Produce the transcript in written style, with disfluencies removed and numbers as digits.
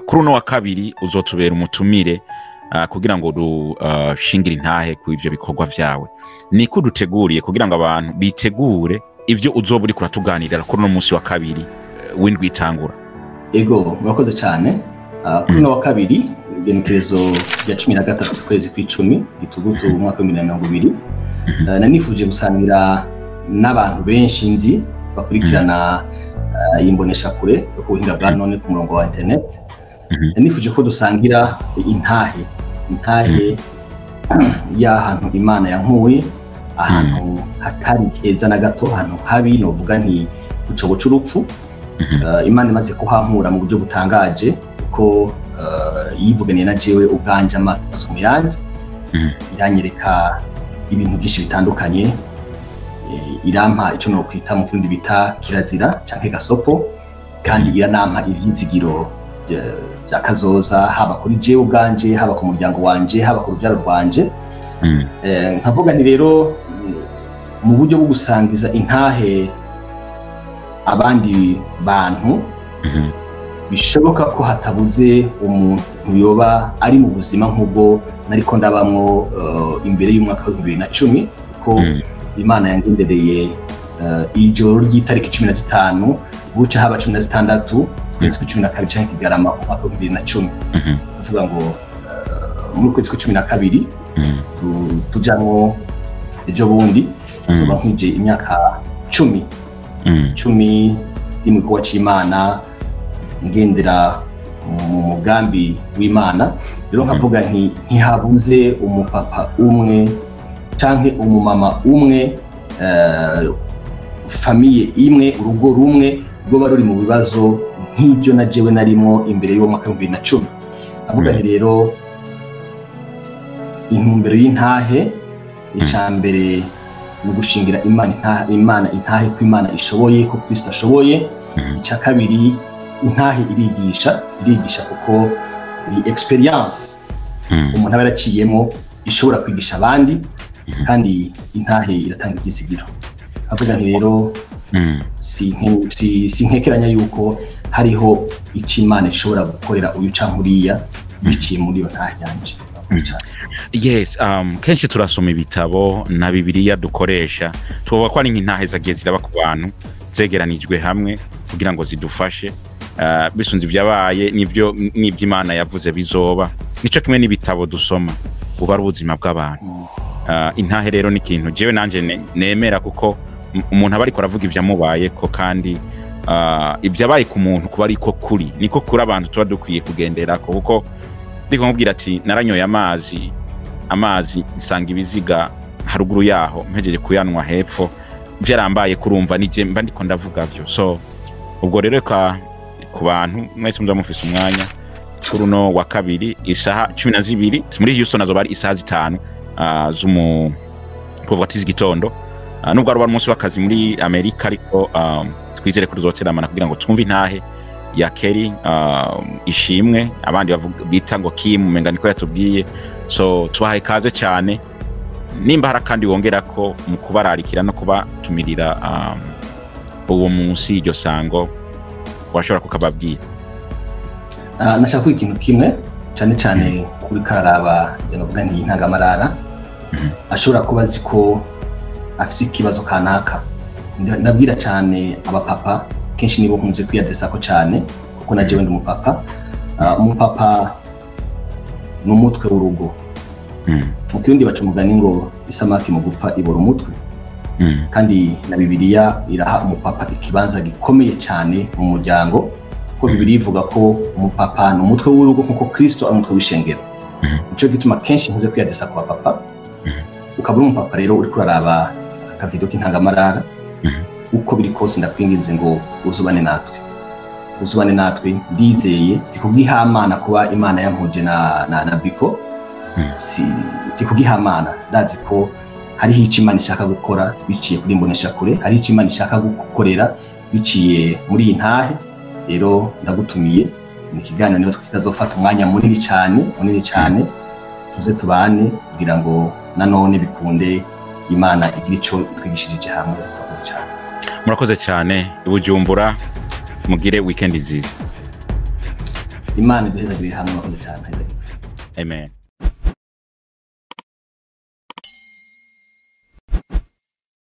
Kuri uno wa kabiri uzotubera umutumire kugira ngo dushingire intahe ku ivyo bikorwa vyawe. Niko duteguriye kugira ngo abantu bitegure ivyo uzoba uriko uratuganirira kuri uno munsi wa kabiri w'indwi itangura. Ego, murakoze cyane. Kuri uno wa kabiri, igenekerezo rya 13 ukwezi kw'icumi gitugutu umwaka wa 2020, nanifuje gusangira n'abantu benshi nzi bakurikirana iyi mboneshakure yo ku buhinga bwa none ku murongo wa internet. Nanifuje ko dusangira intahe y'ahantu Imana yankuye, ahantu hatari heza na gato, ahantu habi, novuga nti ku cobo c'urupfu. Imana imaze kuhankura mu buryo butangaje, kuko yivuganiye na jewe ubwanje amaso mu yandi, iranyereka ibintu byinshi bitandukanye, irampa ico nokwita mu kirundi bita kirazira canke gasopo, kandi iranampa ivyizigiro vya kazoza, haba kuri jewe ubwanje, haba ku muryango wanje, haba ku rubyaro rwanje. Nkavuga nti rero mu buryo bwo gusangiza intahe abandi bantu, bishoboka ko hatabuze umuntu yoba ari mu buzima nk'ubwo nariko ndabamwo imbere y'umwaka wa 2010, kuko Imana yangendereye ijoro ry'itariki 15 buca haba 16 ukwezi kwa 12 canke Kigarama umwaka wa 2010. Kuvuga ngo muri ukwezi kwa 12 tujamwo ejo bundi, nzoba nkwije imyaka 10 10 iri mu gikorwa c'Imana, ngendera mu mugambi w'Imana. Rero nkavuga nti ntihabuze umupapa umwe canke umumama umwe, famille imwe, urugo rumwe rwoba ruri mu bibazo nk'ibyo na jewe narimo imbere y'uwo mwaka wa 2010. Avuga nti rero intumbero y'intahe, icya mbere ni ugushingira Imana intahe ko Imana ishoboye, ko Kristo ashoboye. Icya kabiri, intahe irigisha, irigisha kuko ni experience umuntu aba yaraciyemo ishobora kwigisha abandi, kandi intahe iratanga ibyizigiro. Avuga nti rero sinkekeranya yuko hariho icyo Imana ishobora gukorera uyu canke uriya biciye muri iyo ntahe yanje. Yes, kenshi turasoma ibitabo na Bibiliya dukoresha, tuvuga ko ari nk'intahe zagiye ziraba ku bantu zegeranijwe hamwe kugira ngo zidufashe, bisunze ibyabaye n'ibyo n'ibyo Imana yavuze bizoba. Nico kimwe n'ibitabo dusoma, buba ari ubuzima bw'abantu. Intahe rero ni ikintu jewe nanje nemera, kuko umuntu aba ariko aravuga ivyamubayeko, kandi ibyabaye ku muntu kuba ariko kuri niko kuri abantu tuba dukwiye kugenderako. Kuko ndiko nkubwira ati naranyoye amazi nsanga ibiziga haruguru yaho, mpejeje kuyanwa hepfo, vyarambaye, kurumva nije mba ndiko ndavuga vyo. So ubwo rero reka ku bantu mwese muza mufise umwanya, kuri uno wa kabiri isaha 12 muri Houston, azoba ari isaha 5 z'umu kuvuga ati z'igitondo, nubwo ari umunsi w'akazi muri Amerika, ariko twizere ko tuzoteramana kugira ngo twumve intahe ya Kelly Ishimwe, abandi bavuga bita ngo Kim, umenga niko yatubwiye. So tubahaye kaze cyane. Nimba hari akandi wongera ko mu kubararikira no kubatumirira uwo munsi, iryo sango, washobora kukababwira. Nashaka kuvuga ikintu kimwe cyane cyane kuri kararaba yanavuga nti intangamarara, ashobora kuba azi ko afise ikibazo kanaka. Ndabwira cyane abapapa, kenshi nibo nkunze kwiyadresako cyane, kuko na jewe ndi umupapa. Umupapa ni umutwe w'urugo. Mu Kirundi baca umugani ngo isamaki mu gupfa ibora umutwe. Kandi na Bibiliya iraha umupapa ikibanza gikomeye cyane mu muryango, kuko Bibiliya ivuga ko umupapa ni umutwe w'urugo nk'uko Kristo ari umutwe w'ishengero. Nico gituma kenshi nkunze kwiyadresa ku bapapa. Ukaba uri umupapa rero uriko uraraba akavido k'intangamarara, uko biri kose ndakwinginze ngo uzubane natwe, uzubane natwe. Ndizeye si kubw'ihamana kuba Imana yampuje na Biko, si kubw'ihamana. Ndazi ko hariho icyo Imana ishaka gukora biciye kuri mboneshakure, hariho icyo Imana ishaka gukorera biciye muri iyi ntahe. Rero ndagutumiye ni ikiganiro niba kitazofata umwanya munini cyane, munini cyane, tuze tubane kugira ngo nanone bikunde Imana igire icyo itwigishirije hamwe. Turakoze cyane. Murakoze cyane i Bujumbura, mugire weekend nziza. Imana iduhezagirire hamwe. Murakoze cyane. Amen.